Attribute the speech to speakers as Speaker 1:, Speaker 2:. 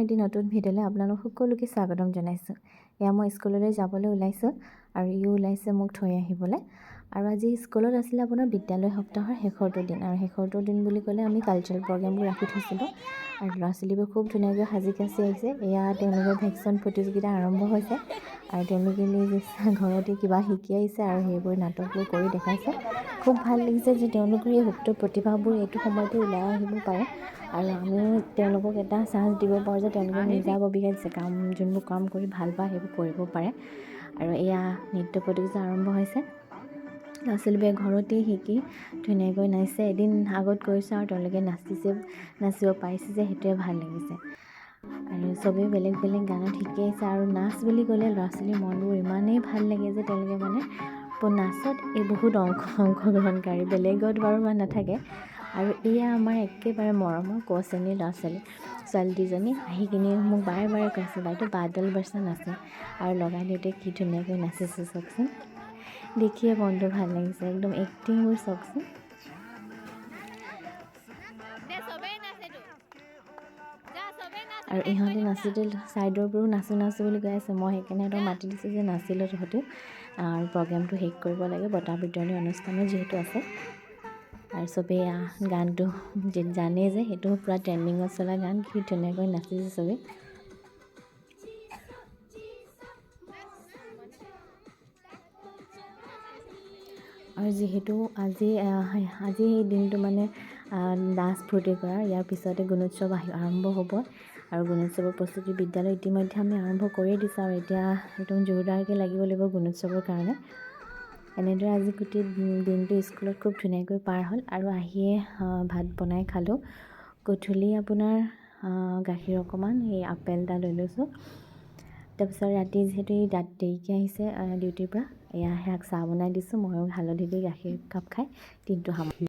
Speaker 1: এটি নতুন ভিডিঅ'লৈ আপোনালোক সকলোকে স্বাগতম জনাইছোঁ। এয়া মই স্কুললৈ যাবলৈ ওলাইছোঁ আৰু ইও ওলাইছে মোক থৈ আহিবলৈ। আৰু আজি স্কুলত আছিলে আপোনাৰ বিদ্যালয় সপ্তাহৰ শেষৰটো দিন। আৰু শেষৰটো দিন বুলি ক'লে আমি কালচাৰেল প্ৰগ্ৰেমবোৰ ৰাখি থৈছিলোঁ আৰু ল'ৰা ছোৱালীবোৰ খুব ধুনীয়াকৈ সাজি কাচি আহিছে। এয়া তেওঁলোকৰ ভেকশ্যন প্ৰতিযোগিতা আৰম্ভ হৈছে আৰু তেওঁলোকে নিজ ঘৰতে কিবা শিকি আহিছে আৰু সেইবোৰ নাটকবোৰ কৰি দেখাইছে। খুব ভাল লাগিছে যে তেওঁলোকৰ এই সুপ্ত প্ৰতিভাবোৰ এইটো সময়তে ওলাই আহিব পাৰে আৰু আমিও তেওঁলোকক এটা চান্স দিব পাৰোঁ যে তেওঁলোকে নিজাববীয়াকৈ কাম, যোনবোৰ কাম কৰি ভাল পায়, সেইবোৰ কৰিব পাৰে। আৰু এয়া নৃত্য প্ৰতিযোগিতা আৰম্ভ হৈছে। ল'ৰা ছোৱালীবোৰে ঘৰতেই শিকি ধুনীয়াকৈ নাচিছে। এদিন আগত কৰিছোঁ আৰু তেওঁলোকে নাচিছে, নাচিব পাৰিছে যে সেইটোৱে ভাল লাগিছে। আৰু চবেই বেলেগ বেলেগ গানত শিকি আহিছে। আৰু নাচ বুলি ক'লে ল'ৰা ছোৱালীৰ মনবোৰ ইমানেই ভাল লাগে যে তেওঁলোকে মানে নাচত এই বহুত অংশগ্ৰহণকাৰী, বেলেগত বাৰু ইমান নাথাকে। আৰু এয়া আমাৰ একেবাৰে মৰমৰ ক শ্ৰেণীৰ ল'ৰা ছোৱালী, ছোৱালী দুজনী আহি কিনি মোক বাৰে বাৰে কৈ আছে, "বাইদেউ, বাদল বৰষা নাচে।" আৰু লগাই দিওঁতে কি ধুনীয়াকৈ নাচিছে চাওকচোন। দেখিয়ে মনটো ভাল লাগিছে একদম। এক্টিংবোৰ চাওকচোন।
Speaker 2: দে, চবেই নাচ এইটো। যা, চবেই নাচ।
Speaker 1: আৰু ইহঁতে নাচোঁতে ছাইডৰবোৰো নাচোঁ নাচোঁ বুলি কৈ আছে। মই সেইকাৰণে সিহঁতক মাতি দিছোঁ যে নাচিলে তহঁতেও। আৰু প্ৰগ্ৰেমটো শেষ কৰিব লাগে, বঁটা বিতৰণি অনুষ্ঠানো যিহেতু আছে। আৰু চবেই গানটো জানেই যে সেইটো পূৰা ট্ৰেণ্ডিঙত চলা গান, কি ধুনীয়াকৈ নাচিছে চবেই। আৰু যিহেতু আজি এই দিনটো মানে নাচ ফূৰ্তি কৰা, ইয়াৰ পিছতে গুণোৎসৱ আহি আৰম্ভ হ'ব। আৰু গুণোৎসৱৰ প্ৰস্তুতি বিদ্যালয় ইতিমধ্যে আমি আৰম্ভ কৰিয়ে দিছোঁ আৰু এতিয়া একদম জোৰদাৰকৈ লাগিব লাগিব গুণোৎসৱৰ কাৰণে। এনেদৰে আজি গোটেই দিনটো স্কুলত খুব ধুনীয়াকৈ পাৰ হ'ল আৰু আহিয়ে ভাত বনাই খালোঁ। গধূলি আপোনাৰ গাখীৰ অকণমান, এই আপেল এটা লৈ লৈছোঁ। তাৰপিছত ৰাতি যিহেতু ই দেৰিকৈ আহিছে ডিউটিৰ পৰা, এয়া সেয়াক চাহ বনাই দিছোঁ। ময়ো হালধি দি গাখীৰ কাপ খাই দিনটো সামৰিছোঁ।